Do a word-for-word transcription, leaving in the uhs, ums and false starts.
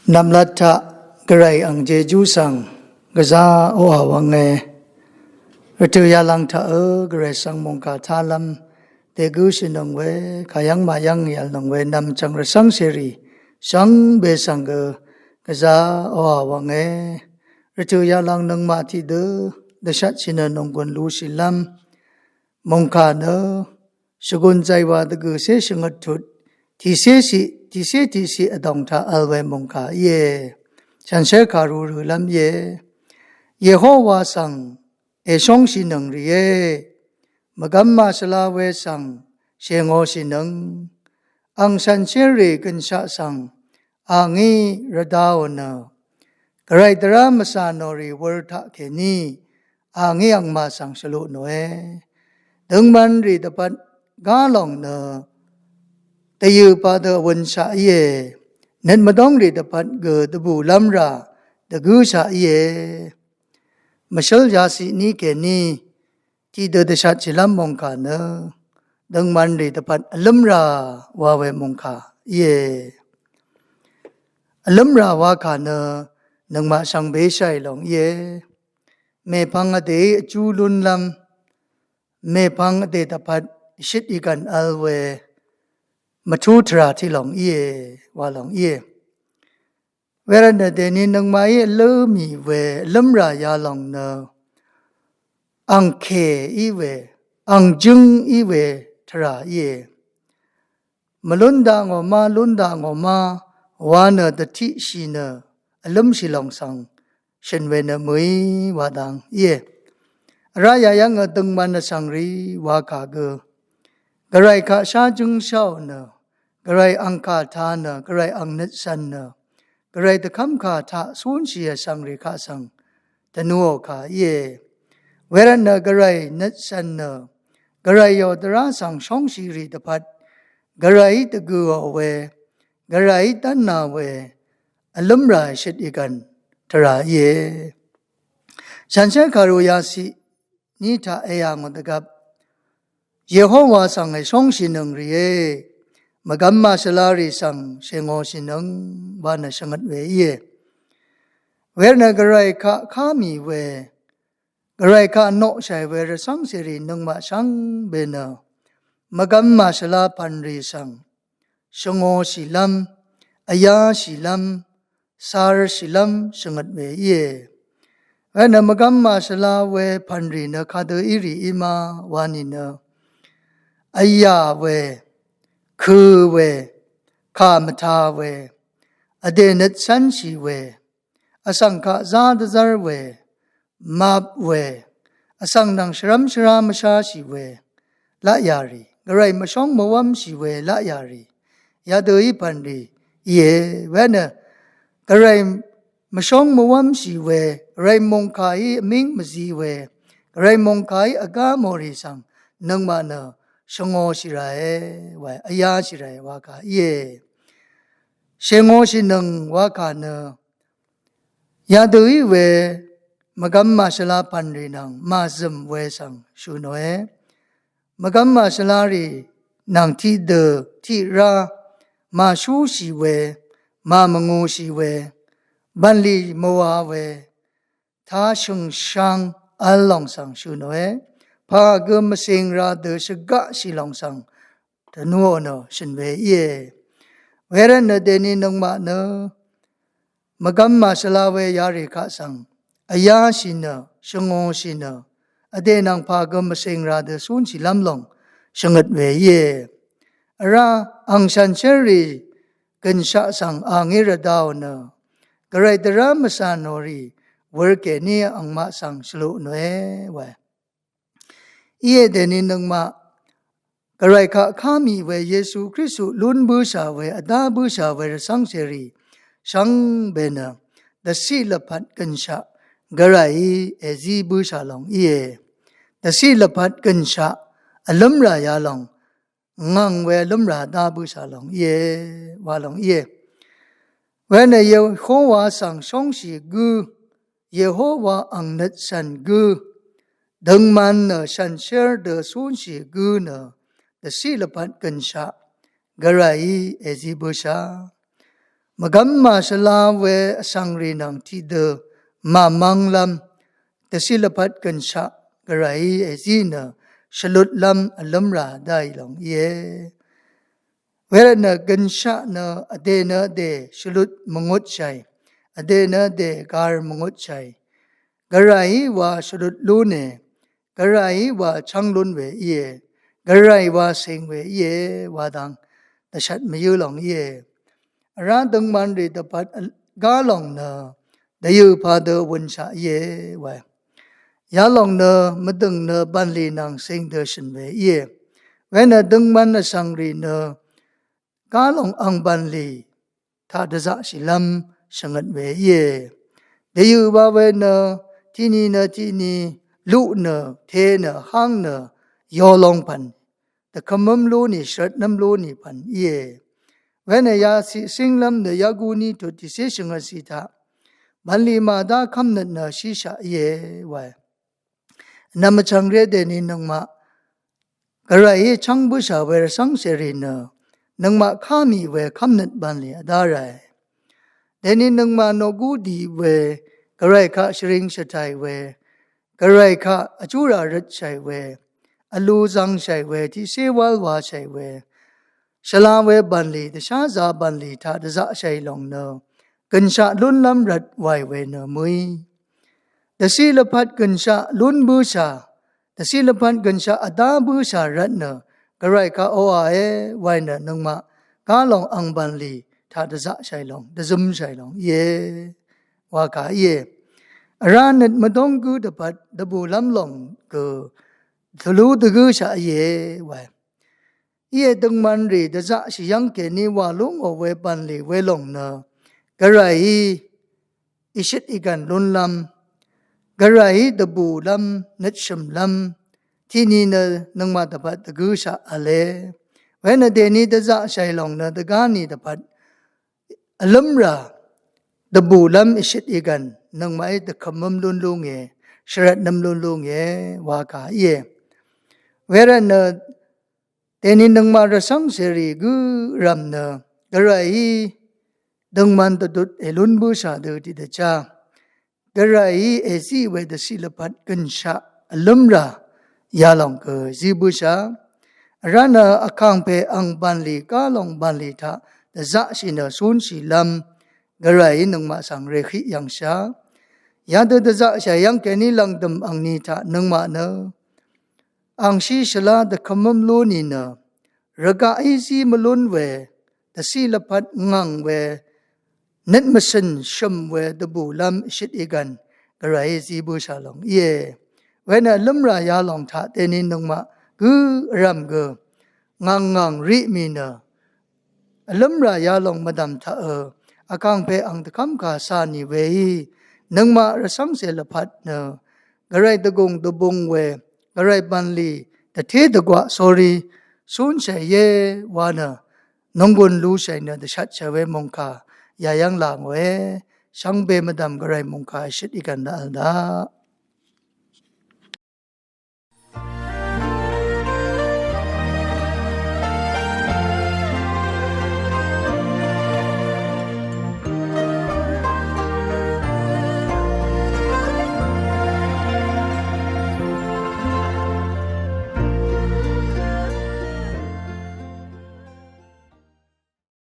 Nvmlat taq Gvray ang Jejú svng gvzá oqà wvnge. Rvtø̀ yalvng taq ø Gvray svng mòngkà tálv́m dègǿshìnøng we, kàyv́ng màyv́ng yv̀lnøng we nv̀mchv̀ng rvcv́ng cèrì shvngbe svng gø gvzá oqà wvnge. Rvtø̀ yalvng nøngmaq tiqdø dvshatshì nø nònggùn lushìlv́m mòngkà nø shvgùn zàywà dvgø̀cé shvngøt tut tìcé ciq tìcé tiqciq vdòng taq vl we mòngkà íe. Shanshér kàru rø̀lv́m íe. Yehowa svng èshóngshìnøng rìé. Mvgvm màshvla we svng shèngōshìnøng. Ang shànshér rì gønshaq svng a ngí rvdaò nø Gvray dvrá mvcà nò rì wur taqkèní a ngí angmaq svng shvluq nòe. Døngman rì dvpvt gá lòng nø dvyø̀ padø vwønshaq íe. Nøt mvdóng rì dvpvt gø dvbùlv́m rà dvgǿshaq íe. Mvshǿl yaciq ní kèní tiqdø dvshatshìlv́m mòngkà nø døngman rì dvpvt vlǿmrà wa we mòngkà íe. Vlǿmrà wakà nø nøngmaq shvngbe shaì lòng íe. Mèpvng vdèí vjú lúnlv́m mèpvng vdè dvpvt shøt ìgv̀n vl we mvtú tvrà tiq lòng íe wa lòng íe. Wervtnø dèni nøngmaqí vlǿ mì we vlǿmrà yalòng nø angkè í we, angjǿng í we tvrà íe. Mvlún dakngò má, lún dakngò má wa nø dvtiqshì nø vlǿmshì lòng svng shø̀n we nø mø̀í wa dang íe. Vrá yayv́ngø døngman vsvng rì wakà gø Gvray kaq shá jǿngsháò nø, Gvray ang kà tā nø, Gvray ang nøt cv̄n nø, Gvray dvkv́m kà taq cúnshì vsvng rì kaq svng dvnuò kà íe. Wervtnø Gvray nøt cv̄n nø, Gvrayò dvrá svng shóngshì rì dvpvt Gvrayí dvgø̀ò we, Gvrayí dv́nā we vlǿmrà shøt ìgv̀n tvrà íe. Shanshér kàru yaciq ní taq èyà ngò dvgvp Yehowa svng èshóngshìnøng rìé. Mvgvm màshvla rì svng shèngōshìnøng wa nø shvngøt we íe. Wervtnø Gvray kaq ká mì we, Gvray kaq noqshàì we rvcv́ng cèrì nøngmaq shvngbe nø mvgvm màshvla pv̀n rì svng shvngōshìlv́m, vyáshìlv́m, carshìlv́m shvngøt we íe. Wenø mvgvm màshvla we pv̀n rì nø kadø í rì í ma wa nìnø vyà we, kø̄ we, kà mvtā we, vdè nøt cv́nshì we, vsvng kaq zá dvzv́r we, map we, vsvng nvng shvrv́m shvrá mvsháshì we laqyà rì, Gvray mvshóng mvwv́mshì we laqyà rì, yadø í pv̀n rì íe. Wenø Gvray mvshóng mvwv́mshì we, Gvray mòngkàí vmíng mvzi we, Gvray mòngkàí vgá mò rì svng nøngmaq nø shvngōshì ràe wa, vyáshì ràe wa kà íe. Shèngōshìnøng wa kà nø yadø í we mvgvm màshvla pv̀n rì nvng màzø̀m we svng shø̀ nòe. Mvgvm màshvla rì nvng tiqdø tiqrá màshúshì we, màmvngūshì we, bv̀nlì mvwā we, tá shø̀ngsháng vl lòng svng shø̀ nòe. Pà gø mvcìng ra dø shvgaqshì lòng svng dvnuò nø shø̀n we íe. Wervtnø dèni nøngmaq nø mvgvm màshvla we yarì kaq svng vyáshì nø, shvngōshì nø, vdè nvng pà gø mvcìng ra dø cúnshìlv́m lòng shvngøt we íe. Vrá ang shànshér rì gønshaq svng a ngí rvdaò nø, Gvray dvrá mvcà nò rì wur kèní angmaq svng shvluq nòe wa. Íe dèni nøngmaq Gvray kaq ká mì we Yesu Kristu lún bǿshà we, vdá bǿshà we rvcv́ng cèrì shvngbe nø dvciq lvpat gønshaq Gvrayí èzí bǿshà lòng íe. Dvciq lvpat gønshaq vlǿmrà yalòng ngv̀ng we vlǿmrà dá bǿshà lòng íe wa lòng íe. Wenø Yehowa svng shóngshì gǿ, Yehowa ang nøt cv̀n gǿ, døngman nø shànshér dø cúnshì gǿ nø dvciq lvpat gønshaq Gvrayí èzí bǿshà. Mvgvm màshvla we vsvngrì nvng tiqdø màmvnglv́m dvciq lvpat gønshaq Gvrayí èzí nø shvlutlv́m vlǿmrà dá í lòng íe. Wervtnø gønshaq nø vdè nø vdè shvlut mvngutshàì, vdè nø vdè gar mvngutshàì. Gvrayí wa shvlut lúne, Gvrayí wa chv́ng lún we íe, Gvray wa cing we íe, wa dang dvshvt mvyǿ lòng íe. Vrá døngmanrì dvpvt gá lòng nø dvyø̀ padø wønshaq íe, wae. Yalòng nø mvdø̀ng nø bv̀nlì nvng cing dø shø̀n we íe. Wenø døngman vsvngrì nø gá lòng ang bv̀nlì taq dvzaqshìlv́m shvngøt we íe. Dvyø̀ wa we nø tiqni nø tiqni luq nø te nø háng nø yolong pv̀n dvkømv́m lú nì shvrvtnv́m lú nì pv̀n íe. Wenø yaciq cínglv́m nø yaguni tut tìcé shvngøtcì taq bv̀nlì màdá kv́mnøt nø shíshaq íe, wae. Nvm vchvngré dèni nøngmaq Gvrayí chv́ng bǿshà we rvcv́ngcèrì nø nøngmaq ká mì we kv́mnøt bv̀nlì vdá ràe. Dèni nøngmaq noqgú dì we, Gvray kaq shvring shvtàì we, Gvray kaq vjúrà røtshàì we, vlu zvngshàì we, tiqcé wál washàì we, shvla we bv̀nlì, dvsházā bv̀nlì taq dvzaqshàì lòng nø gønshaq lúnlv́m rvt waì we nø mø̀í. Dvciq lvpat gønshaq lún bǿshà, dvciq lvpat gønshaq vdá bǿshà rvtnø Gvray kaq oqàe, waì nø nøngmaq gá lòng ang bv̀nlì taq dvzaqshàì lòng, dvzømshàì lòng íe, wa kà íe. Vrá nøt mvdóng gǿ dvpvt dvbùlv́m lòng gø tvlú dvgǿshaq íe, wae. Íe døngmanrì dvzaqshì yv́ng kèní wà lú ngò we bv̀nlì we lòng nø Gvrayí ìshøt ìgv̀n lúnlv́m, Gvrayí dvbùlv́m, nøtshø̀mlv́m, tiqni nø nøngmaq dvpvt dvgǿshaq v̄le. Wenø dèni dvzaqshàì lòng nø dvgá nì dvpvt vlǿmrà dvbùlv́m ìshøt ìgv̀n nøngmaqí dvkømv́m lún lúnge, shvrvtnv́m lún lúnge, wa kà íe. Wervtnø dèni nøngmaq rvcv́ngcèrì gǿ rv̀m nø Gvrayí døngman dvdut èlún bǿshà dø tiqdvchá Gvrayí èzí we dvciq lvpat gønshaq vlǿmrà yalòng gø zí bǿshà. Vrá nø vkàngpè ang bv̀nlì gá lòng bv̀nlì taq dvzaqshì nø cúnshìlv́m Gvrayí nøngmaq svng rèhíq yv̀ngshà. Yadø dvzaqshà yv́ng kèní lv̀ngdø̀m angni taq nøngmaq nø angshí shvlá dvkømv́m lú nìnø rvgaqí zí mvlún we, dvciq lvpat ngv̀ng we, nøt mvcø̀n shø̀m we dvbùlv́m ìshøt ìgv̀n Gvrayí zí bǿshà lòng íe. Wenø vlǿmrà yalòng taq dèni nøngmaq gǿ vrv̀m gø ngv̀ng ngv̀ng riq mì nø vlǿmrà yalòng mvdv̀m taqø vkàngpè ang dvkv́mkà cà nì weí nøngmaq rvcv́ngcè lvpat nø Gvray dvgùng dvbung we, Gvray bv̀nlì dvté dvgwaq sórí cúnshàì íe wa nø nònggùn lushàì nø dvshatshà we mòngkà yayv́ng là ngòe. Shvngbe mvdv̀m Gvray mòngkà èshøt ìgv̀n daq vl daq.